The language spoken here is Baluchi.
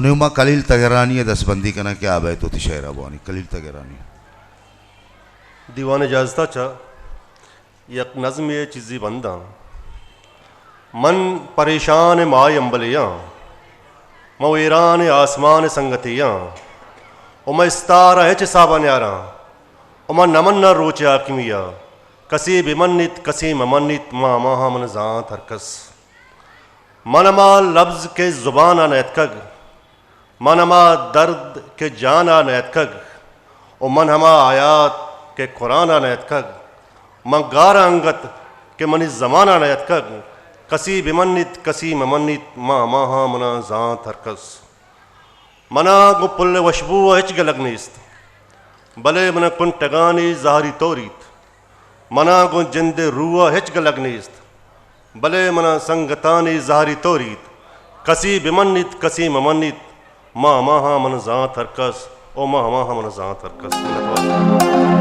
نوں ما کلیل تگرانی ءَ دستبندی کناں کہ آ بئیت وتی شئیر ءَ بوانی۔ کلیل تگرانی۔ دیوان اجازت ءَ چہ یک نظمے ءِ چیزے بنداں۔ من پریشان ءِ ماہ ءِ امبلے آں، من ویران ءِ آسمان ءِ سنگتے آں، ءُ من استار ءَ ہچ حساب ءَ نیاراں، ءُ من نہ مناں روچ ءِ حاکمی ءَ۔ کسے بہ منیت، کسے مہ منیت، من ہماہاں من زانت ہرکس۔ من ہما لبز کہ زبان ءَ نہ اتکگ، من ہما درد کہ جان ءَ نہ اتکگ، ءُ من ہما آیات کہ قرآن ءَ نہ اتکگ، من گار آں انگت کہ منی زمان ءَ نہ اتکگ۔ کسے بہ منیت، کسے مہ منیت، من ہماہاں من زانت ہرکس۔ منا گوں پل ءِ وشبو ءَ ہچ گلگ نیست، بلے منا کنٹگانی زہری توریت۔ منا گوں جند ءِ روح ءَ ہچ گلگ نیست، بلے منا سنگتانی زہری توریت۔ کسے بہ منیت، کسے مہ منیت، من ہماہاں من زانت ہرکس، او من ہماہاں من زانت ہرکس۔ منتوار۔